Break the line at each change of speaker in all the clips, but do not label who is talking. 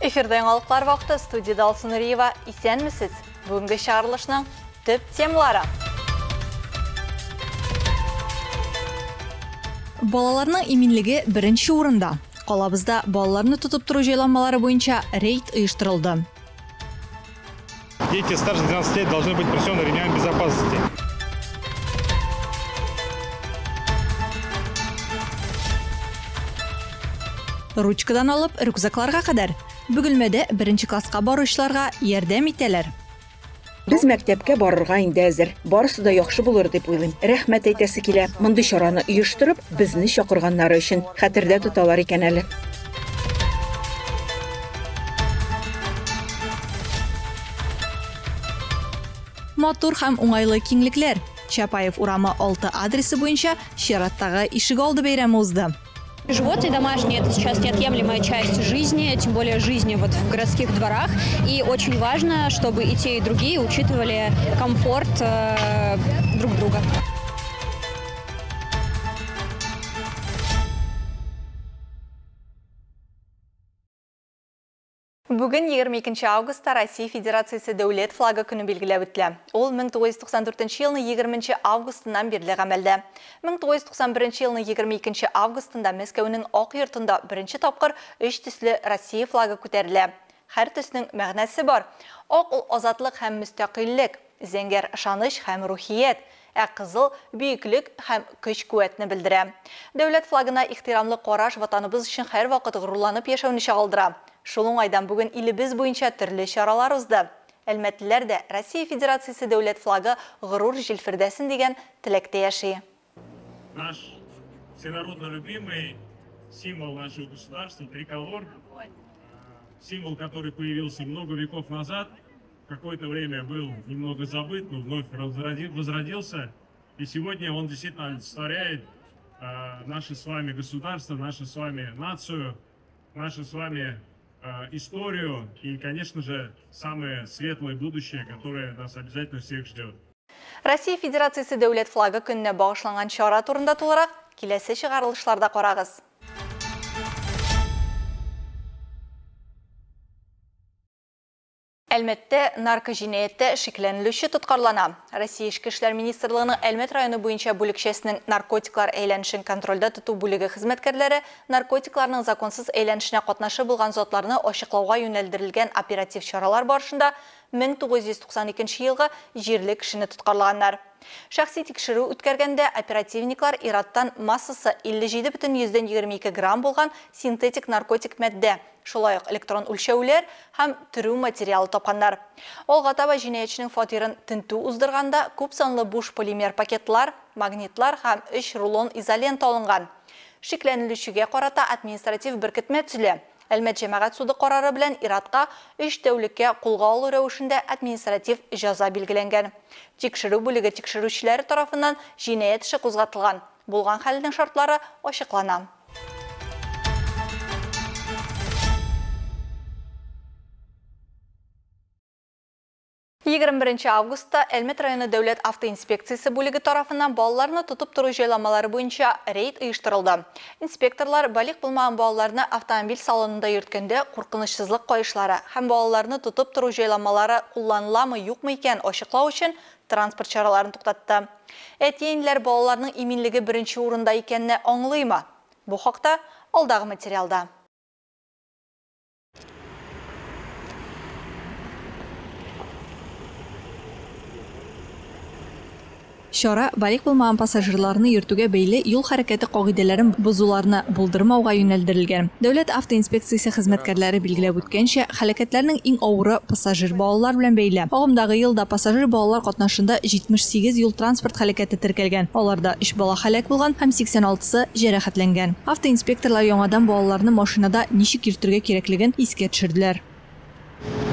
Эфирда яңалыклар вакыты, студияда Алсу Нуриева. Исәнмесез! Бүгенге чыгарылышның төп темалары. Балаларның иминлеге беренче урында. Калабызда балаларны тотып тору җайланмалары буенча рейд оештырылды.
Дети старше 12 лет должны быть пристегнуты ремнями безопасности.
Ручкадан алып рюкзакларга кадәр. Бөгелмәдә беренче класска баручыларга ярдәм итәләр.
Без мәктәпкә барырга инде әзер. Барысы да яхшы булыр дип уйлыйм. Рәхмәт әйтәсе килә. Мондый чараны оештырып, безне чакырганнары өчен. Хәтердә тоталар икән әле.
Матур һәм уңайлы киңлекләр. Чапаев урамы 6 адресы буенча чираттагы ишегалды бәйрәме узды.
Животные домашние – это сейчас неотъемлемая часть жизни, тем более жизни вот в городских дворах. И очень важно, чтобы и те, и другие учитывали комфорт друг друга.
Бүген 22 августта Россия Федерациясе дәүләт флагы көне билгеләп үтелә. Ул 1994 елның 20 августыннан бирле гамәлдә. 1991 елның 22 августында Мәскәүнең Ак йортында беренче тапкыр өч төсле Россия флагы күтәрелә. Һәр төснең мәгънәсе бар. Ак ул азатлык һәм мөстәкыйльлек, зәңгәр ышаныч һәм рухият, ә кызыл бөеклек һәм көч-куәтне белдерә. Дәүләт флагына ихтирамлы караш ватаныбыз өчен һәрвакыт горурланып яшәүне чагылдыра. Шул уңайдан бүген илебез буенча төрле чаралар узды. Әлмәтлеләр дә Россия Федерациясе дәүләт флагы горур җилфердәсен дигән теләктә яши.
Наш всенародно любимый символ нашего государства, триколор, символ, который появился много веков назад, какое-то время был немного забыт, но вновь возродился. И сегодня он действительно олицетворяет наше с вами государство, нашу с вами нацию, нашу с вами историю и, конечно же, самое светлое будущее, которое нас обязательно всех ждет.
Россия Федерациясе дәүләт флагы көненә багышланган чара турында тулырак киләсе чыгарылышларда карагыз. Әлмәттә наркоҗинаятьтә шикләнелүче тоткарлана. Россия Эчке эшләр министрлыгының Әлмәт районы буенча бүлекчәсенең наркотиклар әйләнешен контрольдә тоту бүлеге хезмәткәрләре наркотикларның законсыз әйләнешенә катнашы булган затларны ачыклауга юнәлдерелгән оператив чаралар барышында 1992 елгы җирле кешене тоткарлаганнар. Шәхси тикшерү үткәргәндә оперативниклар ир-аттан массасы 57,22 грамм булган синтетик наркотик матдә, шулай ук электрон үлчәүләр һәм төрү материалы тапканнар. Алга таба җинаятьченең фатирын тентү уздырганда күп санлы буш полимер пакетлар, магнитлар һәм 3 рулон изолента алынган. Шикләнелүчегә карата административ беркетмә төзелә. Әлмәт җәмәгать суды карары белән ир-атка 3 тәүлеккә кулга алу рәвешендә административ җәза билгеләнгән. Тикшерү бүлеге тикшерүчеләре тарафыннан җинаять эше кузгатылган. Булган хәлнең шартлары ачыклана. 21 августта Әлмәт районы дәүләт автоинспекциясе бүлеге тарафыннан балаларны тотып тору җайламалары буенча рейд оештырылды. Инспекторлар балигъ булмаган балаларны автомобиль салонында йөрткәндә куркынычсызлык каешлары һәм балаларны тотып тору җайламалары кулланыламы юкмы икән ачыклау өчен транспорт чараларын туктатты. Әти-әниләр балаларның иминлеге беренче урында икәнне аңлыймы? Бу хакта алдагы материалда. Чара балигъ булмаган пассажирларны йөртүгә бәйле юл хәрәкәте кагыйдәләрен бозуларны булдырмауга юнәлдерелгән. Дәүләт автоинспекциясе хезмәткәрләре билгеләп үткәнчә, һәлакәтләрнең иң авыры пассажир балалар белән бәйле. Агымдагы елда пассажир балалар катнашында 78 юл-транспорт һәлакәте теркәлгән. Аларда 3 бала һәлак булган һәм 86-сы җәрәхәтләнгән. Автоинспекторлар яңадан балаларны машинада ничек йөртергә кирәклеген искә төшерделәр.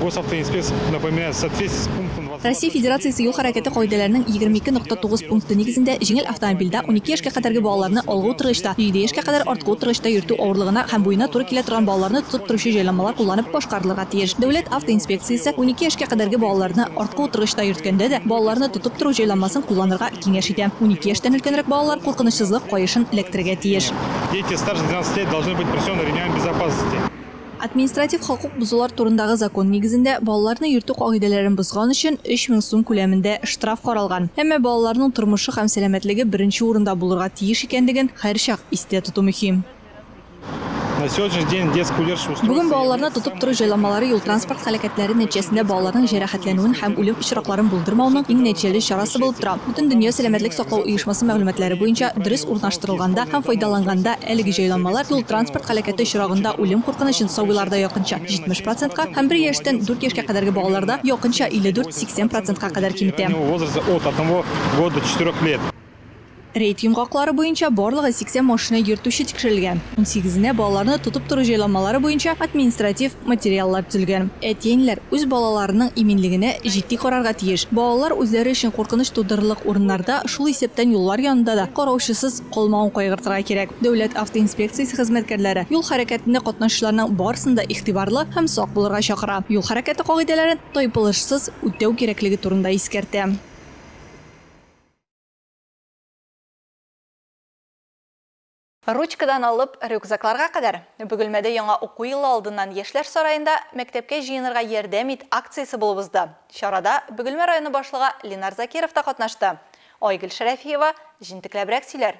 Госавтоинспекция напоминает, в соответствии с пунктом двадцать
Россия Федерациясе юл хәрәкәте кагыйдәләренең 22.9 пункты нигезендә җиңел автомобильдә 12 яшькә кадәрге балаларны алгы утыргычта, 7 яшькә кадәр арткы утыргычта йөртү авырлыгына һәм буена туры килә торган балаларны тотып торучы җайланмалар кулланып башкарылырга тиеш. Дәүләт автоинспекциясе 12 яшькә кадәрге балаларны арткы утыргычта йөрткәндә дә балаларны тотып тору җайланмасын кулланырга киңәш итә. 12 яшьтән өлкәнрәк балалар куркынычсызлык каешын эләктерергә тиеш.
Дети старше 12 лет должны быть пристегнуты ремнями безопасности.
Административ хокук бозулар турындагы закон нигезендә балаларны йөртү кагыйдәләрен бозган өчен 3000 сум күләмендә штраф каралган. Әмма балаларның тормышы һәм сәламәтлеге беренче урында булырга тиеш икәнлеген һәрчак истә тоту мөһим.
На сегодняшний день детское удерживающее устройство
Бүген балаларны тотып тору җайланмалары юл-транспорт һәлакәтләре нәтиҗәсендә балаларның җәрәхәтләнүен һәм үлем очракларын булдырмауның иң нәтиҗәле чарасы булып тора. Бөтендөнья сәламәтлек саклау оешмасы мәгълүматлары буенча, дөрес урнаштырылганда һәм файдаланганда әлеге җайланмалар юл-транспорт һәлакәте очрагында үлем куркынычын сабыйларда якынча 70 процентка һәм бер яшьтән дүрт яшькә кадәрге балаларда якынча 54-80 процентка кадәр киметә.
Возраста от 1 года до 4 лет.
Рейд йомгаклары буенча барлыгы 80 машина йөртүче тикшерелгән. 18-енә балаларны тотып тору җайланмалары буенча административ материаллар төзелгән. Әти-әниләр үз балаларының иминлегенә җитди карарга тиеш. Балалар үзләре өчен куркыныч тудырырлык урыннарда, шул исәптән юллар янында да, караучысыз калмавын кайгыртырга кирәк. Дәүләт автоинспекциясе хезмәткәрләре юл хәрәкәтендә катнашучыларның барысын да игътибарлы һәм сак булырга чакыра. Юл хәрәкәте кагыйдәләрен тайпылышсыз үтәү кирәклеге турында искәртә. Ручкадан алып рюкзакларга кадәр. Бөгелмәдә яңа уку елы алдыннан Яшьләр сараенда Мәктәпкә җыенырга ярдәм ит акциясе булып узды. Чарада Бөгелмә районы башлыгы Ленар Закиров та катнашты. Айгөл Шәрәфиева җентекләбрәк сөйләр.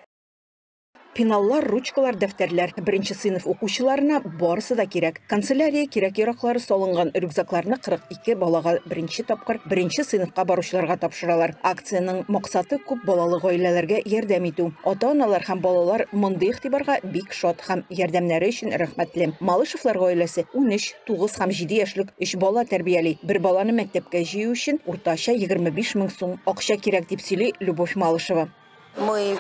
Пеналлар, ручкалар, дәфтәрләр. Беренче сыйныф укучыларына барысы да кирәк. Канцелярия кирәк-яраклары салынган рюкзакларны 42 балага беренче тапкыр беренче сыйныфка баручыларга тапшыралар. Акциянең максаты күп балалы гаиләләргә ярдәм итү. Ата-аналар һәм балалар мондый игътибарга бик шат һәм ярдәмнәре өчен рәхмәтле. Малышевлар гаиләсе 13, 9 һәм 7 яшьлек 3 бала тәрбияли. Бер баланы мәктәпкә җыю өчен уртача 25 мең сум акча кирәк, дип сөйли Любовь Малышева.
Мы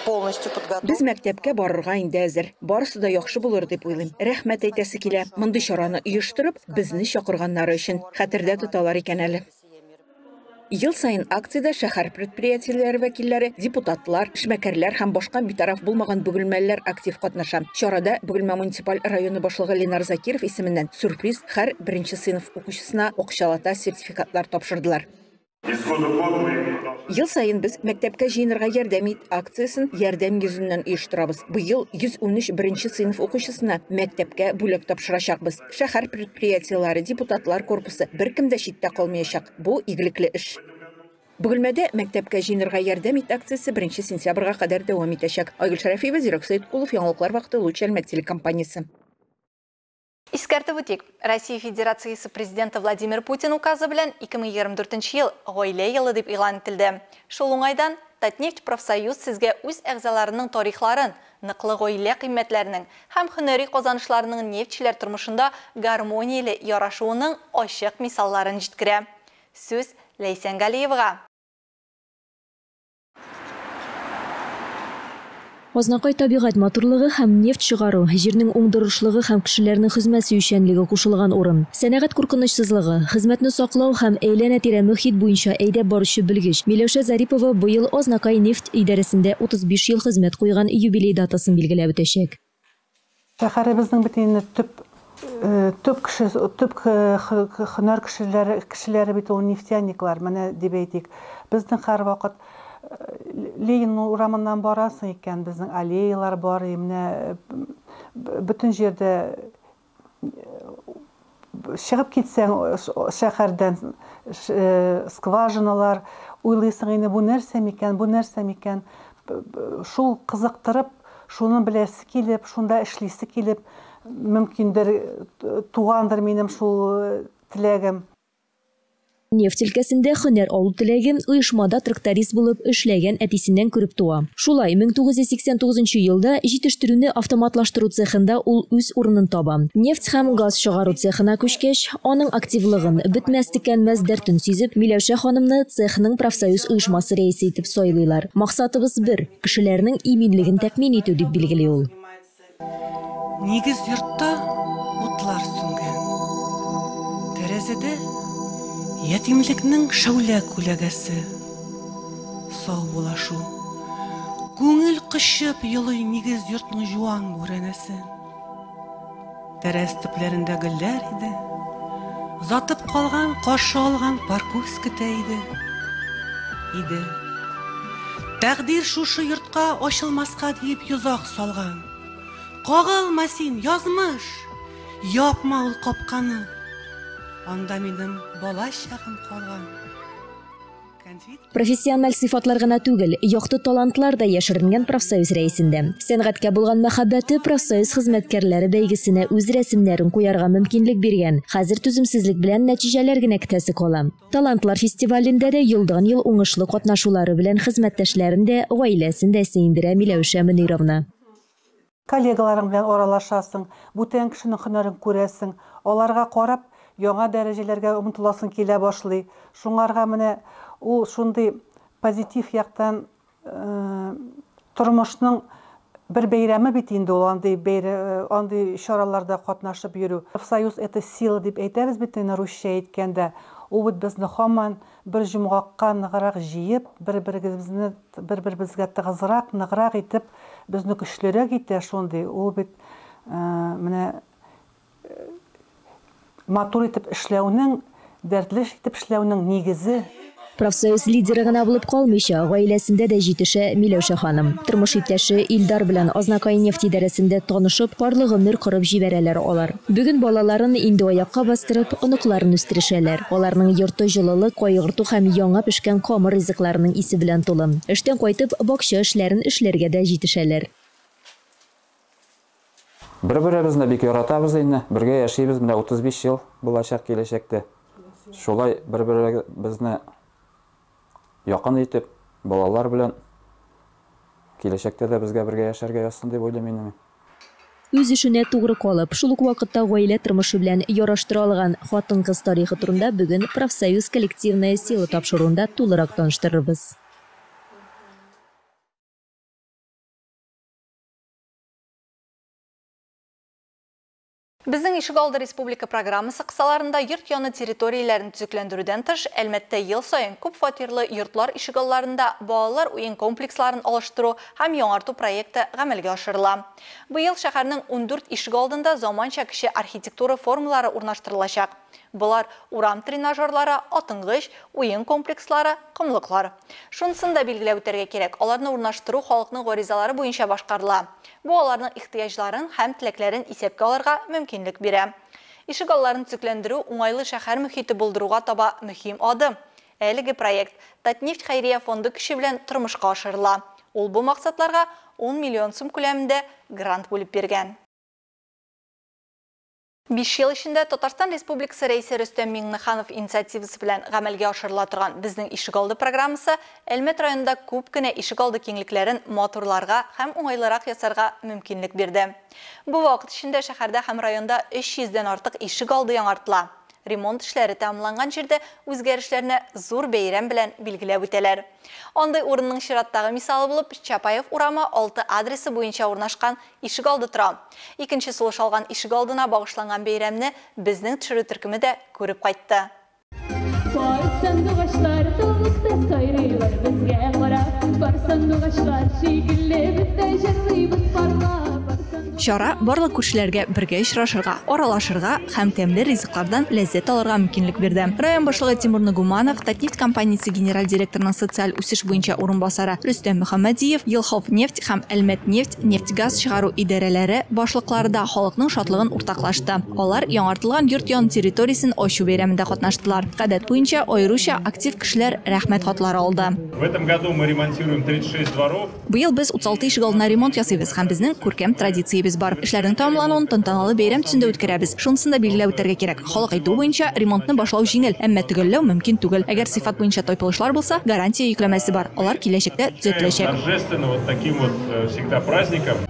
полностью подготовлены.
Без мәктәпкә барырга инде әзер. Барысы да яхшы булыр дип уйлыйм. Рәхмәт әйтәсе килә. Мондый чараны оештырып, безне чакырганнары өчен хәтердә тоталар икән әле. Ел саен акциядә шәһәр предприятиеләре вәкилләре, депутатлар, эшмәкәрләр һәм башка битараф булмаган бөгелмәлеләр актив катнаша. Чарада Бөгелмә муниципаль районы башлыгы Ленар Закиров исеменнән сюрприз һәр беренче сыйныф укучысына акчалата сертификатлар тапшырдылар. Ел саен без мәктәпкә җыенырга ярдәм ит акциясен ярдәм йөзеннән оештырабыз. Быел 113 беренче сыйныф укучысына мәктәпкә бүләк тапшырачакбыз. Шәһәр предприятиеләре, депутатлар корпусы беркем дә читтә калмаячак. Бу игелекле эш. Бөгелмәдә мәктәпкә җыенырга ярдәм ит акциясе 1 сентябрьгә кадәр дәвам итәчәк. Айгөл Шәрәфиева, Зирак Сәйткулов, Яңалыклар вакыты, Луч Әлмәт телекомпаниясе.
Искәртеп үтик, Россия Федерациясе Президенты Владимир Путин указы белән 2024 ел гаилә елы дип игълан ителде. Шул уңайдан Татнефть профсоюз сезгә үз әгъзаларының тарихларын, ныклы гаилә кыйммәтләренең һәм һөнәри казанышларының нефтьчеләр тормышында гармонияле ярашуының ачык мисалларын җиткерә. Сүз Ләйсән Галиевага.
Азнакай табигать матурлыгы һәм нефть чыгару, җирнең уңдырышлыгы һәм кешеләрнең хезмәт сөючәнлеге кушылган урын. Сәнәгать куркынычсызлыгы, хезмәтне саклау һәм әйләнә-тирә мөхит буенча әйдәп баручы белгеч Миләүшә Зарипова быел Азнакай нефть идарәсендә 35 ел хезмәт куйган юбилей датасын билгеләп үтәчәк.
Шәһәребезнең бит инде төп кеше, төп һөнәр кешеләре бит ул нефтяниклар, менә дип әйтик. Безнең һәрвакыт Ленин урамыннан барасың икән, безнең аллеялар бар, менә бөтен җирдә чыгып китсәң шәһәрдән скважиналар, уйлыйсың инде бу нәрсә микән, бу нәрсә микән. Шул кызыктырып, шуны беләсе килеп, шунда эшлисе килеп, мөмкиндер, тугандыр минем шул теләгем.
Нефть өлкәсендә һөнәр алу теләге оешмада тракторист булып эшләгән әтисеннән күреп туа. Шулай 1989 елда җитештерүне автоматлаштыру цехында ул үз урынын таба. Нефть һәм газ чыгару цехына күчкәч, аның активлыгын, бетмәс төкәнмәс дәртен сизеп, Миләүшә ханымны цехның профсоюз оешмасы рәисе итеп сайлыйлар. Максатыбыз бер кешеләрнең иминлеген тәэмин итү, дип билгели ул.
Нигез йортта утлар сүнгән. Тәрәзәдә ятимлекнең шәүлә күләгәсе. Сау булашу. Күңел кычып елый нигез йортның жуан бүрәнәсе. Тәрәз төпләрендә гөлләр иде. Затып калган, каршы алган паркүз көтә иде. Иде. Тәкъдир шушы йортка ачылмаска диеп йозак салган. Кагылма син, язмыш! Япма ул капканы, анда минем бала чагым калган.
Профессиональ сыйфатлар гына түгел, якты талантлар да яшеренгән профсоюз рәисендә. Сәнгатькә булган мәхәббәте профсоюз хезмәткәрләре бәйгесенә үз рәсемнәрен куярга мөмкинлек биргән. Хәзер түземсезлек белән нәтиҗәләр генә көтәсе кала. Талантлар фестивалендә дә елдан-ел уңышлы катнашулары белән хезмәттәшләрен дә, гаиләсен дә сөендерә Миләүшә Мөнировна.
Коллегаларың белән аралашасың, бүтән кешенең һөнәрен күрәсең, аларга карап, яңа дәрәҗәләргә омтыласың килә башлый. Шуңарга менә ул шундый позитив яктан тормышның бер бәйрәме бит инде ул, андый бәйрә, андый чараларда катнашып йөрү. Профсоюз это сила дип әйтәбез бит инде русча әйткәндә. Ул бит безне һаман бер җомгакка ныграк җыеп, бер-беребезне бер-беребезгә тыгызрак, ныграк итеп, безне көчлерәк итә шундый. Ул бит менә матур итеп эшләүнең, дәртле итеп эшләүнең нигезе.
Профсоюз лидеры гына булып калмыйча, гаиләсендә дә җитешә Миләүшә ханым. Тормыш иптәше Илдар белән Азнакай нефть идарәсендә танышып, парлы гомер корып җибәрәләр алар. Бүген балаларын инде аякка бастырып, оныкларын үстерешәләр. Аларның йорты җылылык, кайгырту һәм яңа пешкән камыр ризыкларының исе белән тулы. Эштән кайтып, бакча эшләрен эшләргә дә җитешәләр.
Бер-беребезне бик яратабыз инде, бергә яшибез, менә 35 ел булачак киләчәктә. Шулай бер-беребезне якын итеп, балалар белән киләчәктә дә безгә бергә яшәргә язсын дип уйлыйм инде мин.
Үз эшенә тугры калып, шул ук вакытта гаилә тормышы белән яраштыра алган хатын-кыз тарихы турында бүген Профсоюз коллективная сила тапшыруында тулырак таныштырырбыз.
Безнең ишегалды республика программасы кысаларында йорт яны территорияләрен төзекләндерүдән тыш, Әлмәттә ел саен күп фатирлы йортлар ишегалларында балалар уен комплексларын алыштыру һәм яңарту проекты гамәлгә ашырыла. Быел шәһәрнең 14 ишегалдында заманча кече архитектура формалары урнаштырылачак. Болар урам тренажерлары, атынгыч, уен комплекслары, комлыклар. Шунысын да билгеләп үтәргә кирәк, аларны урнаштыру халыкның гаризалары буенча башкарыла. Бу аларның ихтыяҗларын һәм теләкләрен исәпкә алырга мөмкинлек бирә. Ишегалларын төзекләндерү уңайлы шәһәр мөхите булдыруга таба мөһим адым. Әлеге проект Татнефть хәйрия фонды көче белән тормышка ашырыла. Ул бу максатларга 10 миллион сум күләмендә грант бүлеп биргән. 5 ел эчендә Татарстан Республикасы Рәисе Рөстәм Миңнеханов инициативасы белән гамәлгә ашырыла торган Безнең ишегалды программасы Әлмәт районында күп кенә ишегалды киңлекләрен матурларга һәм уңайлырак ясарга мөмкинлек бирде. Бу вакыт эчендә шәһәрдә һәм районда 300дән артык ишегалды яңартыла. Ремонт эшләре тәмамланган җирдә үзгәрешләрне зур бәйрәм белән билгеләп үтәләр. Андый урынның чираттагы мисалы булып Чапаев урамы 6 адресы буенча урнашкан ишегалды тора. Икенче сулыш алган ишегалдына багышланган бәйрәмне безнең төшерү төркеме дә күреп кайтты.
Пар сандугачлар тулыкта сайрыйлар безгә карап, пар сандугачлар шикелле без дә җырлыйбыз парлап.
Чара барлык күршеләргә бергә очрашырга, аралашырга һәм тәмле ризыклардан ләззәт алырга мөмкинлек бирде. Район башлыгы Тимур Нагуманов, Татнефть компаниясе генераль директорының социаль үсеш буенча урынбасары Рөстәм Мөхәммәдиев, Елховнефть һәм Әлмәтнефть нефть-газ чыгару идарәләре башлыклары да халыкның шатлыгын уртаклашты. Алар яңартылган йорт яны территориясен ачу бәйрәмендә катнаштылар. Гадәт буенча аеруча актив кешеләр рәхмәт хатлары алды.
В этом году мы ремонтируем 36 дворов.
Быел без 36 ишегалдына ремонт ясыйбыз һәм безнең күркәм традициябез бар. Эшләрнең тәмамлануын тантаналы бәйрәм төсендә үткәрәбез. Шунысын да билгеләп үтәргә кирәк. Халык әйтүе буенча ремонтны башлау җиңел, әмма төгәлләү мөмкин түгел. Әгәр сыйфат буенча тайпылышлар булса, гарантия йөкләмәсе бар. Алар киләчәктә төзәтеләчәк.
Торжественно вот таким вот всегда праздником.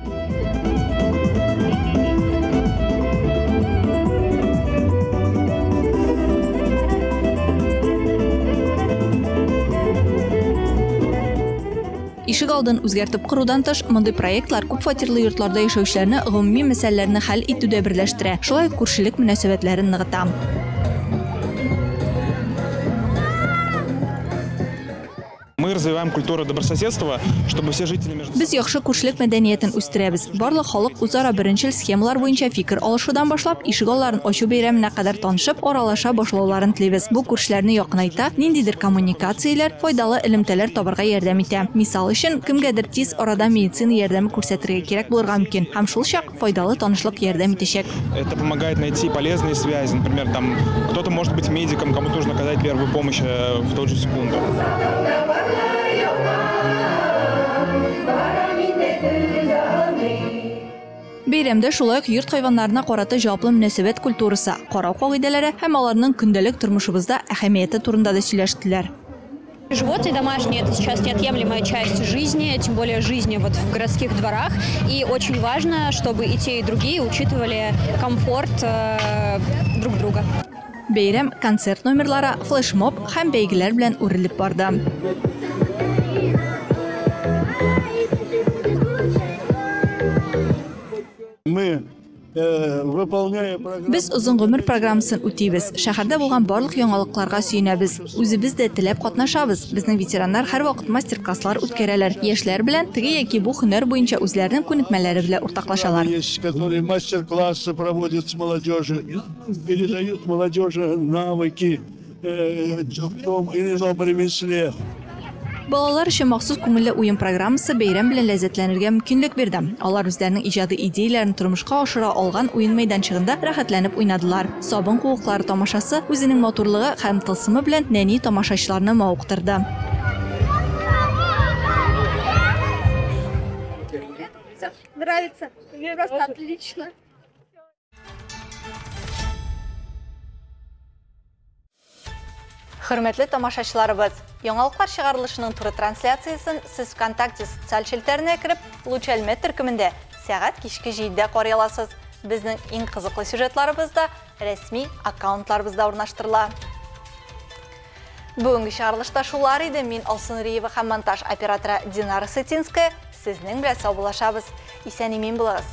Ишегалдын үзгәртеп корудан тыш, мондый проектлар күп фатирлы йортларда яшәүчеләрне гомуми мәсьәләләрне хәл итүдә берләштерә, шулай ук күршелек мөнәсәбәтләрен ныгыта.
Мы развиваем культуру добрососедства, чтобы все жители между
Без яхшы күршелек мәдәниятен үстерәбез. Барлык халык үзара беренчел схемалар буенча фикер алышудан башлап, ишек алларын ачу бәйрәменә кадәр танышып, аралаша башлауларын телибез. Бу күршеләрне якынайта, ниндидер коммуникацияләр, файдалы элемтәләр табарга ярдәм итә. Мисал өчен, кемгәдер тиз арада медицина ярдәме күрсәтергә кирәк булырга мөмкин, һәм шул чак файдалы танышлык ярдәм итәчәк.
Это помогает найти полезные связи. Например, там кто-то может быть медиком, кому-то нужно оказать первую помощь в ту же секунду.
Бәйрәмдә шулай ук йорт хайваннарына карата җаваплы мөнәсәбәт культурасы, карау кагыйдәләре һәм аларның көндәлек тормышыбызда әһәмияте турында да сөйләштеләр.
Животные домашние – это сейчас неотъемлемая часть жизни, тем более жизни вот в городских дворах. И очень важно, чтобы и те, и другие учитывали комфорт друг друга.
Бәйрәм концерт номерлары, флешмоб һәм бәйгеләр белән үрелеп барды.
Мы выполняя программу...
Без озын гомер программасын үтибез. Шәһәрдә булган барлык яңалыкларга сөенәбез. Үзебез дә теләп катнашабыз. Безнең ветераннар һәрвакыт мастер-класслар үткәрәләр. Яшьләр белән теге яки бу һөнәр буенча үзләренең күнекмәләре белән уртаклашалар.
Есть, которые мастер-классы проводят с молодежью, передают молодежи навыки в том или ином ремесле.
Балалар өчен махсус күңелле уен программасы бәйрәм белән ләззәтләнергә мөмкинлек бирде. Алар үзләренең иҗади идеяләрен тормышка ашыра алган уен мәйданчыгында рәхәтләнеп уйнадылар. Сабын куыклары тамашасы үзенең матурлыгы һәм тылсымы белән нәни тамашачыларны мавыктырды.
Нравится. Мне просто отлично.
Хөрмәтле тамашачыларыбыз, яңалыклар чыгарылышының туры трансляциясын сез ВКонтакте социаль челтәренә кереп, Луч Әлмәт төркемендә сәгать кичке 7-дә карый аласыз. Безнең иң кызыклы сюжетларыбыз да рәсми аккаунтларыбызда урнаштырыла. Бүгенге чыгарылышта шулар иде. Мин Алсу Нуриева һәм монтаж операторы Динара Сытинская сезнең белән саубуллашабыз. Исән-имин булыгыз.